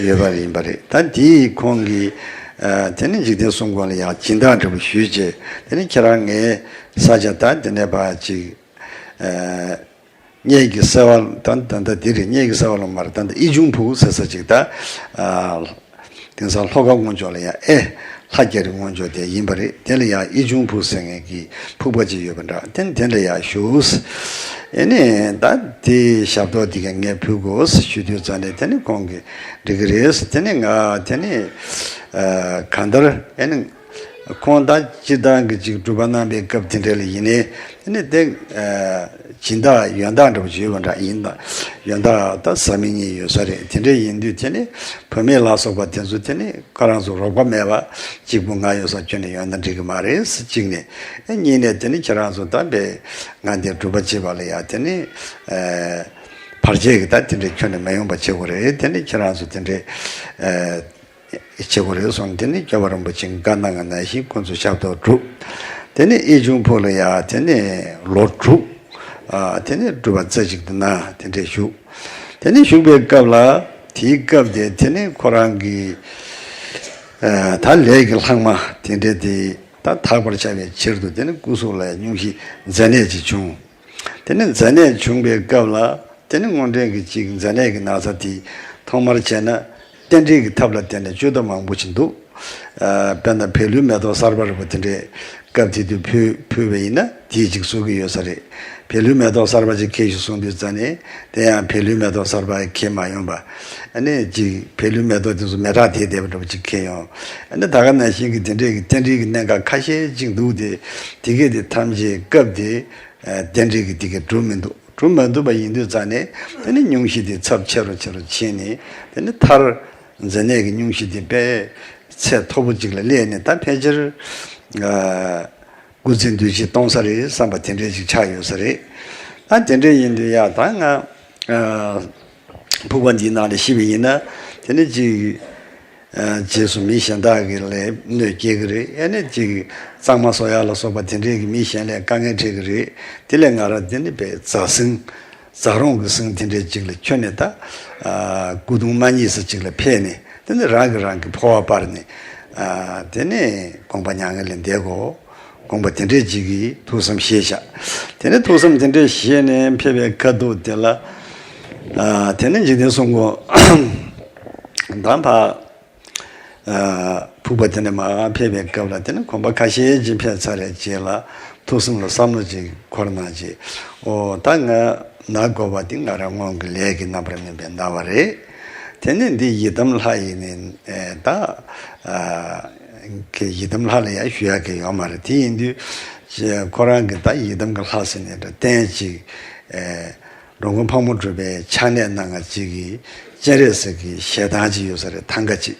ཡོད་པ་ཡིན་པ་རེད། ད་དེའི་ཁོང་གིས་ཨ་དེ་ནས་འཇིག་རྟེན་གསུམ་མགོན་ལ་ཡང་སྦྱིན་བདག་འདྲ་པོ་ཞུས་བྱས། དེ་ནས་ཁྱེད་རང་ངའི་ས་ཆ་ད་འདི་ནས་ཕར་ཅིག་ཨ་གཉལ་གྱི་སེ་བ་ད་ད་ད་འདི་རེད། གཉལ་གྱི་སེ་བ་ལ་མ་རེད། ད་ད་ཨེ་ཆུང་ཕུག་ཟེར་ས་ཅིག་ད་ཨ་དེང་སང་ལྷོ་ཁ་སྔོན་ཕྱོགས་ལ་ཡང་ཨེ་ ལྷ་རྒྱ་རི་སྔོན་འཇོག་དེ་ཡིན་པ་རེད། དེ་ལ་ཡང་ཨི་ཆུང་ཕུག་ཟེར་མཁན་གྱི་ཕུག་པ་ཅིག་ཡོད་པ་འདྲ། དེ་དེ་ལ་ཡང་བཞུགས། ཨེ་ནས་ད་དེ་ཞབས་ཏོག་དེ་ག་ངས་ཕུལ་དགོས་ཞུ་དུས་ཙང་ནས། དེ་ནས་ཁོང་གིས་འགྲིག་གི་རེད། དེ་ནས་ང་དེ་ནས་ཨ་གང་ལྟར་ཨེ་ནས་ཁོང་ད་སྤྱིར་བཏང་གི་ཅིག་སྒྲུབ་པ་གནང་པའི་སྐབས་དེ་འདྲ་ལ་ཡིན་ནའི། དེ་ནས་དེ་ཨ་སྦྱིན་བདག་ཡོན་བདག་འདྲ་པོ་ཅིག་ཡོད་པ་འདྲ་ཡིན་ད། ཡོན་བདག་ད་བཟའ་མི་གཉིས་ཡོད་ས་རེད། དེ་འདྲ་ཡིན་དུས་དེ་ནས་བུད་མེད་ལ་སོགས་པ་དེ་ཚོ་དེ་ནས་ཁོ་རང་ཚོ་རོགས་པ་མེད་པ་གཅིག་པུ་ང་ཡོད་ས་ཁྱོན་ནས་ཡོང་ན་འགྲིག་གི་མ་རེད་ཟེར་གཅིག་ནས། ཨེ་གཉིས་ནས་དེ་ནས་ཁྱེད་རང་ཚོ་ད་པས་ང་འདིར་སྒྲུབ་པ་བྱེད་པ་ལ་ཡ་དེ་ནས་ཨེ་བར་ཆད་ཀྱི་ད་དེ་འདྲ་ཁྱོན་ནས་མ་ཡོང་པ་བྱེད་དགོས་རེད། དེ་ནས་ཁྱེད་རང་ཚོ་དེ་འདྲ་ཨེ་བྱེད་དགོས་རེད་གསུངས། དེ་ནས་སྐྱོབ་པ་རིན་པོ་ཆེས་བཀའ་གནང་བ་ནང་བཞིན་ཁོ་ཚོ་ཞབས་ཏོག་བསྒྲུབས། དེ་ནས་ཨི་ཆུང་ཕུག་ལ་ཡ་དེ་ནས་ལོ་དྲུག་ཨ་དེ་ནས་སྒྲུབ་པ་རྩེ་གཅིག་ཏུ་གནང་། དེ་འདྲས་བཞུགས། དེ་ནས་བཞུགས་པའི་སྐབས་ལ། དེའི་སྐབས་དེ་དེ་ནས་ཁོ་རང་གི་ཨ་ད་ལས་ཀྱི་ལྷག་མ་དེ་འདྲས་དེ་ད་དག་པར་བྱ་བའི་ཕྱིར་དུ། དེ་ནས་སྐུ་གཟུགས་ལ་སྙུང་གཞི་མཛེ་ནད་ཅིག་བྱུང་། དེ་ནས་མཛེ་ནད་བྱུང་བའི་སྐབས་ལ། དེ་ནས་སྔོན་འགྲོའི་གི་ཅིག་མཛེ་ནད་ཀྱི་ན་ཚ་དེ་ཐོག་མར་བྱས་ན་རྟེན་འབྲེལ་གྱི་ཐབས་ལ་བརྟེན་ནས་བཅོས་ཐབས་མང་པོ་ཞིག་འདུག་ཨ་དཔེར་ན་བལ་ལུས་མེ་ཏོག་གསར་པ་རིགས་པ་དེ་འདྲས་སྐབས་དེ་དུས་ཕུལ་ཕུལ་བ་ཡིན་ན་དེས་ཅིག་གསོ་གི་ཡོད་ས་རེད། བལ་ལུས་མེ་ཏོག་གསར་པ་ཅིག་ཁྱེར་ཤོག་གསུངས་དུས་ཙང་ནས། དེ་ཡང་བལ་ལུས་མེ་ཏོག་གསར་པ་ཁྱེར་མ་ཡོང་པ། ཨ་ནི་ཅིག་བལ་ལུས་མེ་ཏོག་དེ་ཚོ་མེ་དྲག་དེ་བསྡད་པ་འདྲ་པོ་ཅིག་ཁྱེར་ཡོང་། ཨ་ནི་ད་ག་ནང་བཞིན་གྱི་དེ་འདྲས་ཀྱི་རྟེན་འབྲེལ་གྱི་གནད་འགག་ཁ་ཤས་ཅིག་འདུག་སྟེ། དེ་གས་དེ་ཐམས་ཅད་སྐབས་དེ་ཨ་རྟེན་འབྲེལ་གྱི་དེ་གས་གྲུབ་མི་འདུག་གྲུབ་མ་ཐུབ་པ་ཡིན་དུས་ཙང་ནས། དེ་ནི་སྙུང་གཞི་དེ་ཚབས་ཆེ་རུ་ཆེ་རུ་ཕྱིན་ནས། དེ་ནི་མཐར་མཛེ་ནད་ཀྱི་སྙུང་གཞི་དེ་དཔེ་ཚད་མཐོ་པོ་ཅིག་ལ་སླེབས་ནས། ད་ཕལ་ཆེར་ཨ་སྐུ་ཚེ་འདི་ཕྱི་གཏོང་ས་རེད་བསམ་པ་དེ་འདྲས་ཅིག་ཆགས་ཡོད་ས་རེད། ད་དེ་འདྲས་ཡིན་དུས་ཡ་ད་ང་ཨ་ཕུག་པ་འདིའི་ནང་ལ་ཤི་བ་ཡིན་ན། དེ་ནི་ཅིག་ཨ་རྗེས་སུ་མི་གཞན་དག་གིས་ལས་གནོད་སྐྱེལ་གྱི་རེད། ཨ་ནི་ཅིག་གཙང་མ་བཟོ་ཡག་ལ་སོགས་པ་དེ་འདྲས་ཀྱི་མི་གཞན་ལས་དཀའ་ངལ་འཕྲད་ཀྱི་རེད། དེ་ལས་ང་རང་དེ་ནི་དཔེ་མཛའ་སྲིང་མཛའ་རོང་གི་སྲིང་དེ་འདྲས་ཅིག་ལ་ཁྱོན་ནས་ད་ཨ་སྐུ་གདུང་མ་རྙེད་ས་ཅིག་ལ་ཕེབས་ནས། དེ་ནི་རང་གིས་རང་གི་འཕོ་བ་སྤར་ནས། ཨ་དེ་ནས་དགོངས་པ་མྱ་ངན་ལས་འདས་དགོས། དགོངས་པ་དེ་འདྲས་ཅིག་གི་ཐུགས་བསམ་བཞེས་བཞག་དེ་ནས་ཐུགས་བསམ་དེ་འདྲས་བཞེས་ནས་ཕེབས་པའི་ཁ་ཐུག་དེ་ལ། ཨ་དེ་ནས་འཇིག་རྟེན་གསུམ་མགོན་དམ་པ་ཨ་ཕུག་པ་དེ་ནས་མར་ཕེབས་པའི་སྐབས་ལ། དེ་ནས་གོམ་པ་ཁ་ཤས་ཅིག་ཕེབས་ཚར་བའི་རྗེས་ལ་ཐུགས་བསམ་ལ་བསམ་བློ་ཅིག་འཁོར་གནང་རྗེས། ཨོ་ད་ང་ན་དགོས་པ་འདི་ང་རང་སྔོན་གྱི་ལས་ཀྱི་རྣམ་པར་སྨིན་པའི་ན་བ་རེད། དེ་ནས་འདི་ཡི་དམ་ལྷ་ཡིན་ནི་ཨེ་ད་ཨ་གི་ཡི་དམ་ལྷ་ལ་ཡང་ཞུ་ཡག་གི་ཡོད་མ་རེད། དེ་ཡིན་དུས་ཁོ་རང་གི་ད་ཡི་དམ་གྱི་ལྷ་ཟེར་ནས་འདྲ་རྟེན་ཅིག་ཨེ་འགྲོ་མགོན་ཕག་མོ་གྲུ་པའི་ཕྱག་ནས་གནང་བ་ཅིག་གི་སྤྱན་རས་གཟིགས་ཀྱི་ཞལ་ཐང་ཅིག་ཡོད་ས་རེད། ཐང་ག་ཅིག་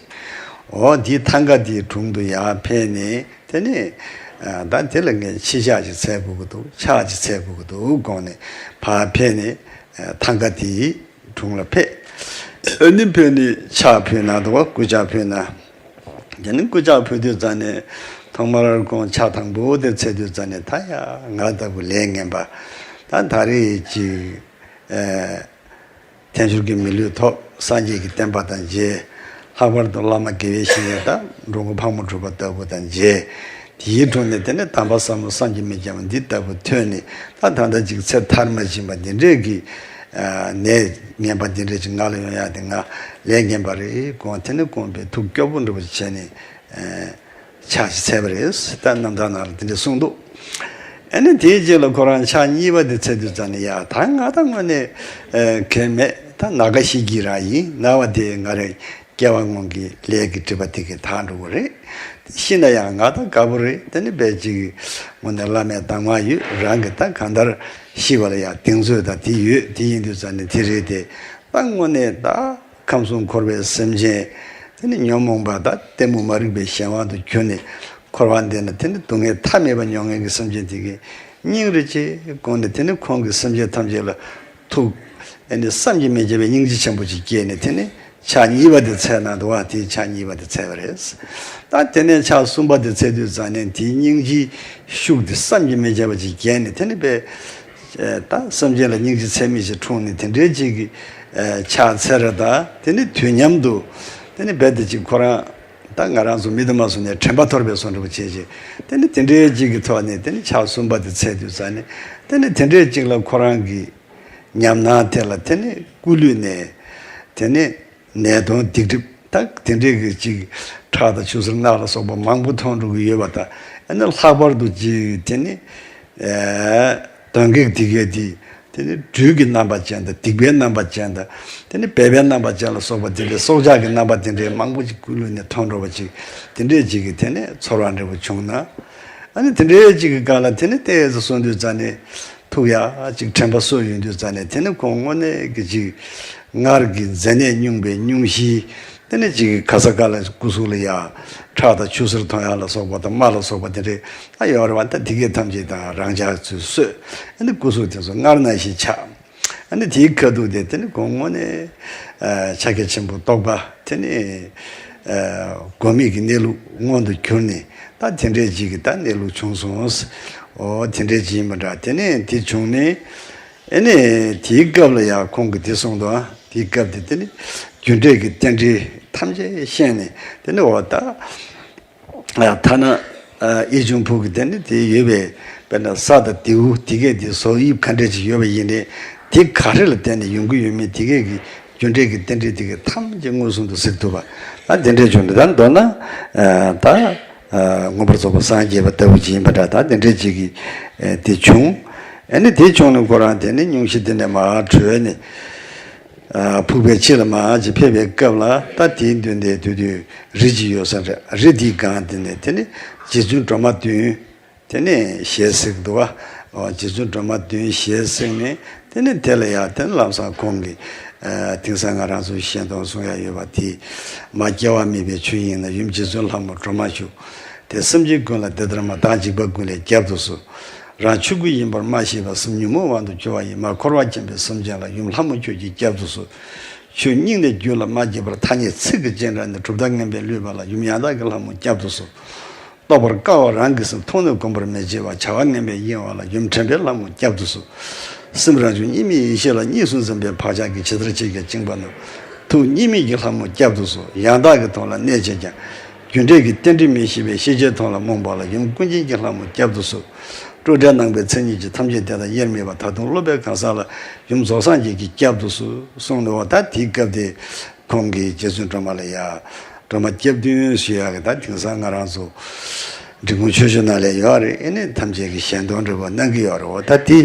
ཨོ་འདི་ཐང་ག་འདིའི་དྲུང་དུ་ཡར་ཕེབས་ནས། དེ་ནས་ཨ་ད་དེ་ལ་ངས་ཕྱི་ཕྱག་ཅིག་འཚལ་དགོས་ཀྱི་འདུག་ཕྱག་ཅིག་འཚལ་དགོས་ཀྱི་འདུག་དགོངས་ནས་ཕར་ཕེབས་ནས་ཨ་ཐང་ག་དེའི་དྲུང་ལ་ཕེབས། ཨ་ནི་ཕེབས་ནས་ཕྱག་ཕུལ་གནང་འདུག་པ། སྐུ་ཕྱག་ཕུལ་གནང་། དེ་ནས་སྐུ་ཕྱག་ཕུལ་དུས་ཙང་ནས་ཐོག་མར་ཁོང་ཕྱག་དང་པོ་དེ་འཚལ་དུས་ཙང་ནས། ད་ཡ་ང་ལྟ་བུ་ལས་ངན་པ་ད་ད་རེས་ཅིག་ཨ་དལ་འབྱོར་གྱི་མི་ལུས་ཐོབ། སངས་རྒྱས་ཀྱི་བསྟན་པ་དང་མཇལ། ལྷག་པར་དུ་བླ་མ་དགེ་བའི་བཤེས་གཉེན་དང་འགྲོ་མགོན་ཕག་མོ་གྲུ་པ་ལྟ་བུ་དང་མཇལ། དེའི་དྲུང་ནས་དེ་ནས་དམ་པ་ཟབ་མོ་བསམ་གྱིས་མི་ཁྱབ་པ་འདི་ལྟ་བུ་ཐོས་ནས། ད་ད་ལྟ་ཅིག་ཚེ་མཐར་མ་ཕྱིན་པ་འདི་འདྲས་ཀྱི་ཨ་ནད་ངན་པ་འདི་འདྲས་ཅིག་ང་ལ་ཡོང་ཡག་དེ་ང་ལས་ངན་པ་རེད་དགོངས། དེ་ནས་དགོངས་པའི་ཐུགས་སྐྱོ་པོ་འདྲ་པོ་ཅིག་བྱས་ནས་ཨ་ཕྱག་ཅིག་འཚལ་བ་རེད། ད་རྣམ་ཐར་ནང་ལ་དེ་འདྲས་གསུངས་འདུག་ཨ་ནི་དེའི་རྗེས་ལ་ཁོ་རང་ཕྱག་གཉིས་པ་དེ་འཚལ་དུས་ཙང་ནས། ཡ་ད་ང་ད་དངོས་གནས་ཨ་གལ་མེད། ད་ན་ག་ཤི་གི་རང་ཡིན། ན་བ་དེ་ང་རང་སྐྱེ་བ་སྔོན་གྱི་ལས་ཀྱི་སྒྲིབ་པ་དེ་གས་དག་འགྲོ་གི་རེད། ཤི་ན་ཡང་ང་ད་དགའ་པོ་རེད། དེ་ནི་དཔེ་ཅིག་དངོས་གནས་བླ་མའི་གདམས་ངག་ཡོད། རང་གི་ད་གང་ལྟར་ཤི་བ་ལ་ཡང་གདེང་ཚོད་ད་དེ་ཡོད། དེ་ཡིན་དུས་ཙང་ནས་དེ་རེད་དེ། ད་དངོས་གནས་ད་ཁམས་གསུམ་འཁོར་བའི་སེམས་ཅན་དེ་ནི་ཉོན་མོངས་པ་ད་གཏི་མུག་མ་རིག་པའི་གཞན་དབང་དུ་གྱུར་ནས་འཁོར་བ་འདི་ན་དེ་ནི་སྡུག་བསྔལ་མཐའ་མེད་པ་མྱོང་མཁན་གྱི་སེམས་ཅན་དེ་གས་སྙིང་རེ་རྗེ་དགོངས་ནས། དེ་ནི་ཁོང་གི་སེམས་ཅན་ཐམས་ཅད་ལ་ཐུགས་ཨེ་ནི་བསམ་གྱིས་མི་ཁྱབ་པའི་སྙིང་རྗེ་ཆེན་པོ་ཅིག་སྐྱེས་ནས། དེ་ནི་ཕྱག་གཉིས་པ་དེ་འཚལ་གནང་འདུག་པ། དེའི་ཕྱག་གཉིས་པ་དེ་འཚལ་བ་རེད། ད་དེ་ནས་ཕྱག་གསུམ་པ་དེ་འཚལ་དུས་ཙང་ནས་དེའི་སྙིང་རྗེའི་ཤུགས་དེ་བསམ་གྱིས་མི་ཁྱབ་པ་ཅིག་རྒྱས་ནས། དེ་ནི་དཔེ་ད་སེམས་ཅན་ལ་སྙིང་རྗེ་ཚད་མེད་ཅིག་འཁྲུངས་ནས། དེ་འདྲའི་ཅིག་གི་ཕྱག་འཚལ་ར། ད་དེ་ནི་དུས་མཉམ་དུ་དེ་ནི་རྦད་དེ་ཅིག་ཁོ་རང་ད་ང་རང་ཚོ་མི་དུ་མ་སོང་ནས་དྲན་པ་འཐོར་བའི་བཟོ་འདྲ་པོ་བྱས་ཅིག་དེ་ནི་དེ་འདྲའི་ཅིག་གི་ཐོག་ནས་དེ་ནི་ཕྱག་གསུམ་པ་དེ་འཚལ་དུས་ཙང་ནས། དེ་ནི་དེ་འདྲའི་ཅིག་ལ་ཁོ་རང་གི་ཉམས་སྣང་དེ་ལ་དེ་ནི་སྐུ་ལུས་ནས་དེ་ནི་ནད་གདོན་སྡིག་སྒྲིབ་ ད་དེ་འདྲའི་གི་ཅིག་ཁྲག་དང་ཆུ་སེར་མངར་ལ་སོགས་པ་མང་པོ་མཐོང་འགྲོ་གི་ཡོད་པ་དང་། ཨ་ནི་ལྷག་པར་དུ་ཅིག་དེ་ནི་ཨེ་གདོན་བགེགས་དེ་གས་དེ་དེ་ནི་སྦྲུལ་གྱི་རྣམ་པ་ཅན་དང་། སྡིག་པའི་རྣམ་པ་ཅན་དང་། དེ་ནི་སྦལ་པའི་རྣམ་པ་ཅན་ལ་སོགས་པ་དེ་འདྲའི་སྲོག་ཆགས་ཀྱི་རྣམ་པ་དེ་འདྲའི་མང་པོ་ཅིག་སྐུ་ལུས་ནས་མཐོང་འགྲོ་བ་ཅིག་དེ་འདྲའི་ཅིག་གི་དེ་ནི་ཚོར་བ་འདྲ་པོ་བྱུང་ན། ཨ་ནི་དེ་འདྲའི་ཅིག་གི་སྒང་ལ་དེ་ནི་ཏོག་ཙམ་སོང་དུས་ཙ་ནས་ཐུག་ཡ་ཅིག་དྲན་པ་གསོ་ཡོང་དུས་ཙ་ནས། དེ་ནི་ཁོང་དངོས་གནས་ཀྱི་ཅིག་སྔར་གྱི་མཛེ་ནད་སྙུང་བའི་སྙུང་གཞི། དེ་ནི་ཅིག་ག་ས་ག་ལ་སྐུ་གཟུགས་ལ་ཡ་ཁྲག་དང་ཆུ་སེར་མཐོང་ཡ་ལ་སོགས་པ་དང་། རྨ་ལ་སོགས་པ་དེ་འདྲའི་ཨ་ཡོད་རེད་པ། ད་དེ་གས་ཐམས་ཅད་དང་རང་ཅག་ཚོས་གསོས། ཨ་ནི་སྐུ་གཟུགས་དེ་ཚོ་མངར་ནང་བཞིན་ཆགས། ཨ་ནི་དེའི་ཁ་ཐུག་དེ་དེ་ནི་ཁོང་དངོས་གནས་ཨ་ཕྱག་རྒྱ་ཆེན་པོ་རྟོགས་པ་དེ་ནི་ཨ་སྒོམ་མེད་ཀྱི་གནས་ལུགས་མངོན་དུ་གྱུར་ནས། ད་དེ་འདྲའི་ཅིག་གི་ད་གནས་ལུགས་བྱུང་སོང་། འོ་དེ་འདྲའི་ཅིག་ཡིན་པ་འདྲ། དེ་ནས་དེ་བྱུང་ནས། ཨ་ནི་དེའི་སྐབས་ལ་ཡང་ཁོང་གིས་དེ་གསུངས་འདུག། ཨ་དེའི་སྐབས་དེ་དེ་ནི་རྒྱུ་འབྲས་ཀྱི་རྟེན་འབྲེལ་ཐམས་ཅད་ཤེས་ནས། དེ་ནི་འོ་ད་ཨ་ཐ་ན་ཨ་གཡས་ཆུང་ཕུག་གི་དེ་ནི་དེ་ཡོད་པའི་དཔེར་ན་ས་དང་རྡེའུ་དེ་གས་དེ་བཟོ་དབྱིབས་ག་འདྲས་ཅིག་ཡོད་པ་ཡིན་ནའི། དེ་ག་རེ་ལ་བརྟེན་ནས་ཡོང་གི་ཡོད་མེད་དེ་གས་ཀྱི་རྒྱུ་འབྲས་ཀྱི་རྟེན་འབྲེལ་དེ་གས་ཐམས་ཅད་མངོན་སུམ་དུ་གཟིགས་ཐུབ་པ། ཨ་དེ་འདྲས་བྱུང་ནས། ད་མདོར་ན་ཨ་ད་ཨ་མངོན་པར་རྫོགས་པར་སངས་རྒྱས་པ་ལྟ་བུ་ཅིག་ཡིན་པ་འདྲ། ད་དེ་འདྲས་ཅིག་གི་ཨ་དེ་བྱུང་། ཨ་ནི་དེ་བྱུང་ནས་ཁོ་རང་དེ་ནི་སྙུང་གཞི་དེ་ནས་མར་བྲོས་ནས། ཨ་ཕུག་པའི་ཕྱི་ལ་མར་ཅིག་ཕེབས་པའི་སྐབས་ལ། ད་དེའི་མདུན་དེར་དེ་དུས་རི་ཅིག་ཡོད་ས་རེད། རི་དེའི་སྒང་དེ་ནས་དེ་ནི་རྗེ་བཙུན་སྒྲོལ་མ་བདུན་དེ་ནས་ཞལ་གཟིགས་འདུག་པ། འོ་རྗེ་བཙུན་སྒྲོལ་མ་བདུན་ཞལ་གཟིགས་ནས། དེ་ནས་དེ་ལ་ཡང་དེ་ནས་ལམ་སང་ཁོང་གིས་ཨ་དེང་སང་ང་རང་ཚོའི་ཞལ་འདོན་གསུང་ཡ་ཡོད་པ་དེ། མ་སྐྱེ་བ་མེད་པའི་ཆོས་དབྱིངས་ན། ཡུམ་རྗེ་བཙུན་ལྷ་མོ་སྒྲོལ་མ་བཞུགས། དེ་སེམས་ཅན་ཀུན་ལ་འདི་ལྟར་སྨྲ། བདག་འཇིགས་པ་ཀུན་ལས་བསྐྱབ་ཏུ་གསོལ། རང་ཆོས་སྐུ་ཡིན་པར་སྨྲ་ཤེས་པ། སེམས་ཉོན་མོངས་དབང་དུ་གྱུར་པ་ཡིས། མ་འཁོར་བར་འཁྱམས་པའི་སེམས་ཅན་ལ། ཡུམ་ལྷ་མོ་ཁྱོད་ཀྱིས་བསྐྱབ་ཏུ་གསོལ། ཆོས་སྙིང་ནས་རྒྱུད་ལ་མ་སྐྱེས་པར། ཐ་སྙད་ཚིག་གི་རྗེས་འབྲངས་ནས། གྲུབ་མཐའ་ངན་པས་བསླུས་པ་ལ། ཡུམ་ཡང་དག་གི་ལྷ་མོ་བསྐྱབ་ཏུ་གསོལ། རྟོགས་པར་དཀའ་བ་རང་གི་སེམས། མཐོང་ནས་བསྒོམ་པར་མི་བྱེད་པ། བྱ་བ་ངན་པས་གཡེང་བ་ལ། ཡུམ་དྲན་པའི་ལྷ་མོ་བསྐྱབ་ཏུ་གསོལ། སེམས་རང་བྱུང་གཉིས་མེད་ཡེ་ཤེས་ལ། གཉིས་སུ་འཛིན་པའི་བག་ཆགས་ཀྱིས། ཇི་ལྟར་ཕྱིར་ཀྱང་བཅིངས་པ་ནོར། ཐུགས་གཉིས་མེད་ཀྱི་ལྷ་མོ་བསྐྱབ་ཏུ་གསོལ། ཡང་དག་གི་དོན་ལ་གནས་བྱེད་ཀྱང་། རྒྱུ་འབྲས་ཀྱི་རྟེན་འབྲེལ་མི་ཤེས་པའི། ཤེས་བྱའི་དོན་ལ་རྨོངས་པ་ལ། ཡུམ་ཀུན་མཁྱེན་གྱི་ལྷ་མོ་བསྐྱབ་ཏུ་གསོལ། སྤྲོས་བྲལ་སྣང་བའི་མཚན་ཉིད་ཀྱིས། ཐམས་ཅད་དེ་དག་དབྱེར་མེད་པ། ད་དུང་སློབ་པའི་གང་ཟག་ལ། ཡུམ་རྫོགས་སངས་རྒྱས་ཀྱིས་བསྐྱབ་ཏུ་གསོལ། གསུངས་ནས། འོ་ད་དེའི་སྐབས་དེ་ཁོང་གིས་རྗེ་བཙུན་སྒྲོལ་མ་ལ་ཡ། སྒྲོལ་མ་སྐྱབས་བདུན་ཞུ་ཡག་གི། ད་དེང་སང་ང་རང་ཚོ་འབྲི་གུང་ཆོས་ཞུ་ནང་ལ་ཡོད་རེད། ཨེ་ནས་ཐམས་ཅད་ཀྱིས་ཞལ་འདོན་འདྲ་པོ་གནང་གི་ཡོད་རེད། འོ་ད་དེ་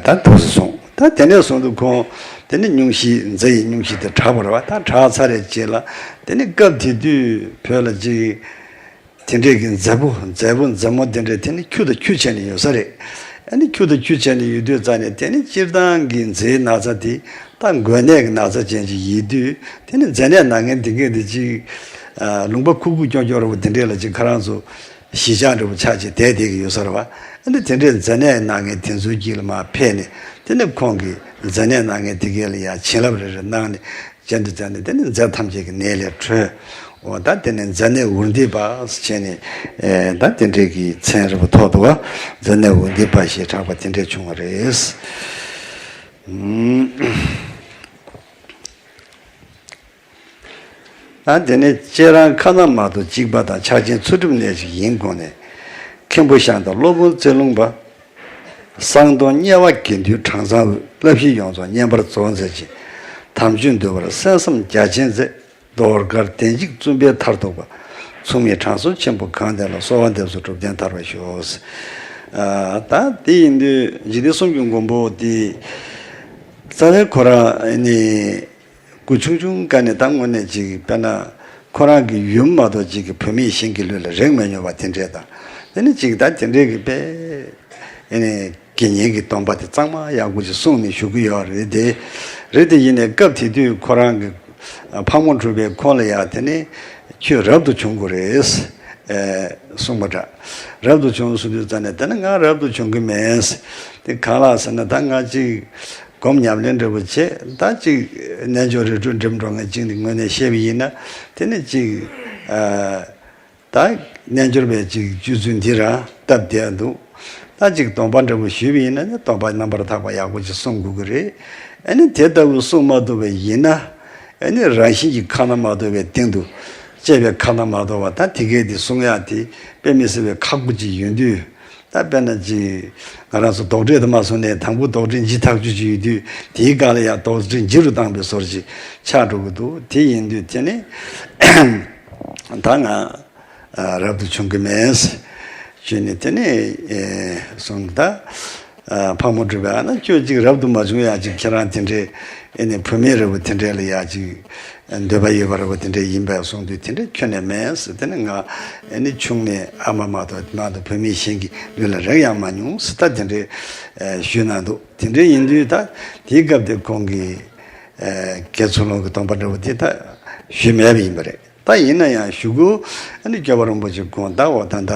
ད་ཐུགས་སུ་སོང་། ད་དེ་ནས་བཟུང་དུ་ཁོང་དེ་ནས་སྙུང་གཞི། མཛེ་ཡི་སྙུང་གཞི་དེ་དྲག་པ་རེད་པ། ད་དྲག་ཚར་རེད་ཅེས་ལ། དེ་ནས་སྐབས་དེ་དུས་བོད་ལ་ཅིག་དེ་འདྲས་ཀྱི་མཛེ་པོ། མཛེ་པོ་མཛེ་མོ་དེ་འདྲས་དེ་ནི་ཁྱུ་དང་ཁྱུ་བྱས་ནས་ཡོད་ས་རེད། ཨ་ནི་ཁྱུ་དང་ཁྱུ་བྱས་ནས་ཡོད་དུས་ཙ་ནས། དེ་ནི་སྤྱིར་བཏང་གི་མཛེའི་ན་ཚ་དེ་ད་འགོས་ནད་ཀྱི་ན་ཚ་ཅན་ཅིག་ཡིན་དུས། དེ་ནི་མཛེ་ནད་ན་མཁན་དེ་གས་དེ་ཅིག་ཨ་ལུང་པ་ཁུག་ཁུག་ཀྱོག་ཀྱོག་འདྲ་པོ་དེ་འདྲས་ལ་ཅིག་ཁོ་རང་ཚོ་གཞིས་ཆགས་འདྲ་པོ་ཆགས་བྱས་བསྡད་བསྡད་ཀྱི་ཡོད་ས་རེད་པ། ཨ་ནི་དེ་འདྲས་མཛེ་ནད་ན་མཁན་དེ་ཚོའི་དཀྱིལ་ལ་མར་ཕེབས་ནས། དེ་ནས་ཁོང་གིས་མཛེ་ནད་ན་མཁན་དེ་གས་ལ་ཡ་བྱིན་རླབས་རེ་རེ་གནང་ནས། ཅན་དུ་བྱས་ནས། དེ་ནི་མཛེ་ཐམས་ཅད་ཀྱི་ནད་ལས་གྲོལ། འོ་ད་དེ་ནི་མཛེ་ནད་འུར་འདི་པ་ཟེར་བྱས་ནས། ཨེ་ད་དེ་འདྲས་ཀྱི་མཚན་རིང་པོ་ཐོགས་འདུག་པ། མཛེ་ནད་འུར་འདི་པ་ཞེས་གྲགས་པ་དེ་འདྲས་བྱུང་བ་རེད། ཨུམ། ད་དེ་ནས་སྤྱན་རང་ཁ་ན་མ་ཐོ་གཅིག་པ་དང་། ཕྱག་ཆེན་ཚུལ་ཁྲིམས་གནས་ཤིག་ཡིན་དགོངས་ནས། མཁན་པོ་ཞང་དང་སློབ་དཔོན་རྩེ་ལུང་པ། གསང་སྟོང་དམྱལ་བ་དགེ་འདུན་གྲངས་ཚང་དབུས། བསླབ་གཞི་ཡོངས་རྫོགས་བསྙེན་པར་རྫོགས་མཛད་ཅིང་། དམ་ཆོས་འདུལ་བར་གསན་བསམ་རྒྱ་ཆེན་མཛད། ཟློས་གར་བདེན་བཞིའི་བཙུན་པས་མཐར་ཐུག་པ། མཚུངས་མེད་དྲང་སྲོང་ཆེན་པོ་གང་དེ་ལ། གསོལ་བ་འདེབས་སོ་སྒྲུབ་བརྟན་མཐར་ཕྱིན། ཨ་ད་དེ་ཡིན་དུས་འཇིག་རྟེན་གསུམ་གྱི་མགོན་པོ་དེ་རྩ་བའི་ཁོ་རང་ནི། སྐུ་ཆུང་ཆུང་སྒང་ནས་ད་དངོས་གནས་ཅིག་དཔེར་ན་ཁོ་རང་གི་ཡུམ་མ་གཏོགས་ཅིག་གི་བུད་མེད་གཞན་གྱི་ལུས་ལ་རེག་མ་མྱོང་བ་དེ་འདྲས་དང་། དེ་ནི་ཅིག་ད་དེ་འདྲས་ཀྱི་དཔེ་ཨེ་ནས་དགེ་བསྙེན་གྱི་སྡོམ་པ་དེ་གཙང་མ་ཡག་པོ་ཅིག་གསུངས་ནས་བཞུགས་ཀྱི་ཡོད་རེད་དེ། རེད་དེ་ཡིན་ནའི་སྐབས་དེ་དུས་ཁོ་རང་གི་ཕག་མོ་གྲུ་པས་ཁོང་ལ་ཡ་དེ་ནི་ཁྱོད་རབ་ཏུ་བྱུང་དགོས་རེད། ཨེ་གསུངས་པ་འདྲ། རབ་ཏུ་བྱུང་གསུངས་དུས་ཙ་ནས། དེ་ནི་ང་རབ་ཏུ་བྱུང་གི་མེད། དེ་གང་ལགས་ཟེར་ན། ད་ང་ཅིག་སྒོམ་ཉམས་ལེན་འདྲ་པོ་བྱས། ད་ཅིག་རྣལ་འབྱོར་རིགས་དྲུག་འགྲིམ་འགྲོ་མཁན་ཅིག་ནི་ངོས་ནས་བཤད་པ་ཡིན་ན། དེ་ནི་ཅིག་ཨ་ད་རྣལ་འབྱོར་པའི་ཅིག་སྤྱོད་ཚུལ་འདི་རང་སྟབས་བདེ་འདུག། ད་ཅིག་སྡོམ་པ་འདྲ་པོ་ཞུས་པ་ཡིན་ན་ནི། སྡོམ་པ་རྣམ་པར་དག་པ་ཡག་པོ་ཅིག་གསུང་དགོས་ཀྱི་རེད། ཨ་ནི་དེ་ལྟ་བུ་གསུང་མ་ཐུབ་པ་ཡིན་ན། ཨ་ནི་རང་བཞིན་གྱི་ཁ་ན་མ་ཐོ་བའི་སྟེང་དུ་བཅད་པའི་ཁ་ན་མ་ཐོ་བ། ད་དེ་གས་དེ་གསུང་ཡག་དེ་དཔེ་མི་སྲིད་པའི་ཁག་པོ་ཅིག་ཡོང་དུས། ད་དཔེར་ན་ཅིག་ང་རང་ཚོ་དོགས་འདྲི་དུ་མ་སོང་ནས་དང་པོ་དོགས་འདྲི་ཇི་ཐག་གཅོད་ཅིག་ཡོད་དུས་དེའི་སྒང་ལ་ཡང་དོགས་འདྲི་ཇི་རུ་བཏང་པའི་བཟོ་འདྲ་ཅིག་ཆགས་འགྲོ་གི་འདུག་དེ་ཡིན་དུས་དེ་ནི་ད་ང་རབ་ཏུ་བྱུང་གི་མེད་ཞུས་ནས་དེ་ནི་གསུངས། ད་ཕག་མོ་གྲུ་པས་ཨ་ན་ཁྱོད་ཅིག་རབ་ཏུ་མ་བྱུང་ཡ་ཅིག་ཁྱེད་རང་དེ་འདྲའི་ཨེ་ནི་བུད་མེད་རེད་བོ་དེ་འདྲའི་ལ་ཡ་ཅིག་འདོད་པ་ཡོད་པ་རེད་བོ་དེ་འདྲ་ཡིན་པས་གསུངས་དུས་དེ་འདྲ་ཁྱོན་ནས་མེད་ཟེར། དེ་ནི་ང་ཨེ་ནི་ཆུང་ནས་ཨ་མ་མ་གཏོགས་མ་གཏོགས་བུད་མེད་གཞན་གྱི་ལུས་ལ་རེག་ཡང་མ་མྱོང་ཟེར་ད་དེ་འདྲའི་ཞུས་གནང་འདུག་དེ་འདྲ་ཡིན་དུས་ད་དེའི་སྐབས་དེ་ཁོང་གིས་དགེ་ཚུལ་སློང་གི་སྡོམ་པ་འདྲ་བོ་དེ་ད་ཞུས་མེད་པ་ཡིན་པ་རེད། ད་ཡིན་ན་ཡང་གཞུག་གུ་ཨ་ནི་སྐྱོབ་པ་རིན་པོ་ཆེ་དགོངས་དག་འོ་ད་ད་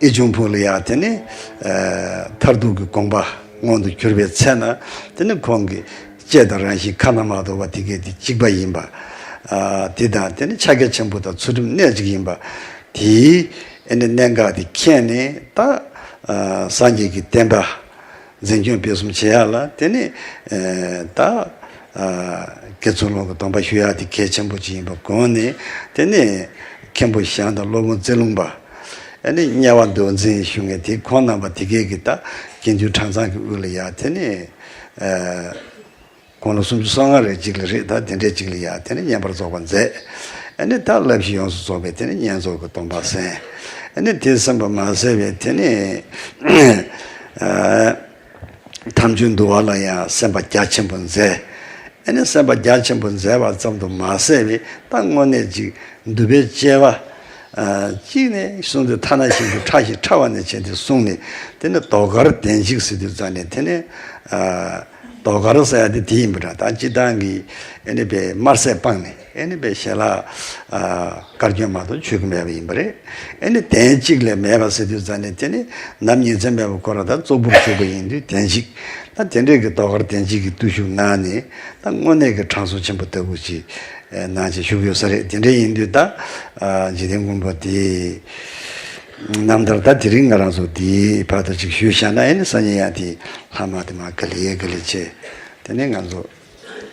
ཨེ་ཆུང་ཕུག་ལ་ཡ་དེ་ནི་ཨ་མཐར་ཐུག་གི་དགོངས་པ་མངོན་དུ་གྱུར་པའི་ཚེ་ན་དེ་ནི་ཁོང་གི་བཅས་དང་རང་བཞིན་ཁ་ན་མ་ཐོ་བ་དེ་གས་དེ་གཅིག་པ་ཡིན་པ། ཨ་དེ་དང་དེ་ནི་ཕྱག་རྒྱ་ཆེན་པོ་དང་ཚུལ་ཁྲིམས་གནད་གཅིག་ཡིན་པ། དེའི་ཨ་ནི་གནད་འགག་དེ་མཁྱེན་ནས་ད་ཨ་སངས་རྒྱས་ཀྱི་བསྟན་པ་འཛིན་སྐྱོང་སྤེལ་གསུམ་བྱེད་ཡ་ལ་དེ་ནི་ཨ་ད་ཨ་དགེ་ཚུལ་སློང་གི་སྡོམ་པ་ཞུ་ཡ་དེ་གལ་ཆེན་པོ་ཅིག་ཡིན་པ་དགོངས་ནས། དེ་ནི་མཁན་པོ་ཞང་དང་སློབ་དཔོན་རྩེ་ལུང་པ། ཨ་ནི་དམྱལ་བ་མདོ་འཛིན་ཞུ་མཁན་དེ་ཁོང་རྣམ་པ་དེ་གས་ཀྱིས་ད་དགེ་འདུན་གྲངས་ཚང་གི་དབུ་ལ་ཡ་དེ་ནི་ཨ་དགུང་ལོ་སུམ་ཅུ་སོ་ལྔ་རེ་གཅིག་ལ་རེད། ད་དེ་འདྲའི་གཅིག་ལ་ཡ་དེ་ནི་བསྙེན་པར་རྫོགས་པ་མཛད། ཨ་ནི་ད་བསླབ་གཞི་ཡོངས་སུ་རྫོགས་པའི་དེ་ནི་བསྙེན་རྫོགས་ཀྱི་སྡོམ་པ་གསན། ཨ་ནི་དེ་གསན་པ་མ་ཟད་པའི་དེ་ནི་ཨ་དམ་ཆོས་འདུལ་བ་ལ་ཡང་གསན་པ་རྒྱ་ཆེན་པོ་མཛད། ཨ་ནི་གསན་པ་རྒྱ་ཆེན་པོ་མཛད་པ་ཙམ་དུ་མ་ཟད་པའི་ད་དངོས་གནས་ཅིག་འདུལ་བའི་དཔྱད་པ་ཨ་གཅིག་ནས་གསུངས་ཏེ་ཐ་ན་ཞིག་ཏུ་ཕྲ་ཞིང་ཕྲ་བ་ནས་བྱས་ཏེ་གསུངས་ནས། དེ་ནི་ཟློས་གར་གདན་གཅིག་ཟེར་དུས་ཙམ་ནས་དེ་ནི་ཨ་ཟློས་གར་ཟེར་ཡ་དེ་དེ་ཡིན་པ་འདྲ། ད་སྤྱིར་བཏང་གི་ཨ་ནི་པའི་དམར་ཟས་སྤངས་ནས་ཨ་ནི་པའི་ཞལ་ལག་ཨ་དཀར་སྐྱོན་མ་གཏོགས་མཆོད་ཀྱི་མེད་པ་ཡིན་པ་རེད། ཨ་ནི་གདན་གཅིག་ལས་མེད་པ་ཟེར་དུས་ཙམ་ནས་དེ་ནི་ནམ་ཉིན་མཚན་མེད་པ་ཁོ་རང་ད་ཙོག་པུར་བཞུགས་པ་ཡིན་དུས་གདན་གཅིག་ད་དེ་འདྲས་ཀྱི་ཟློས་གར་གདན་གཅིག་གི་བརྟུལ་ཞུགས་གནང་ནས་ད་དངོས་གནས་ཀྱི་དྲང་སྲོང་ཆེན་པོ་ལྟ་བུ་ཅིག་གནང་བྱས་བཞུགས་ཡོད་ས་རེད། དེ་འདྲ་ཡིན་དུས་ད་ཨ་འཇིག་རྟེན་མགོན་པོ་དེའི་རྣམ་ཐར་ད་དེ་རིང་ང་རང་ཚོ་དེའི་བར་དུ་ཅིག་ཞུས་བཞག་ན་ཨེ་ནི་སང་ཉིན་ཡང་དེ་ལྷག་མ་དེ་མ་ག་ལེ་ག་ལེ་བྱས་དེ་ནས་ང་ཚོ་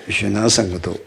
ཞུས་ན་བསམ་གྱི་འདུག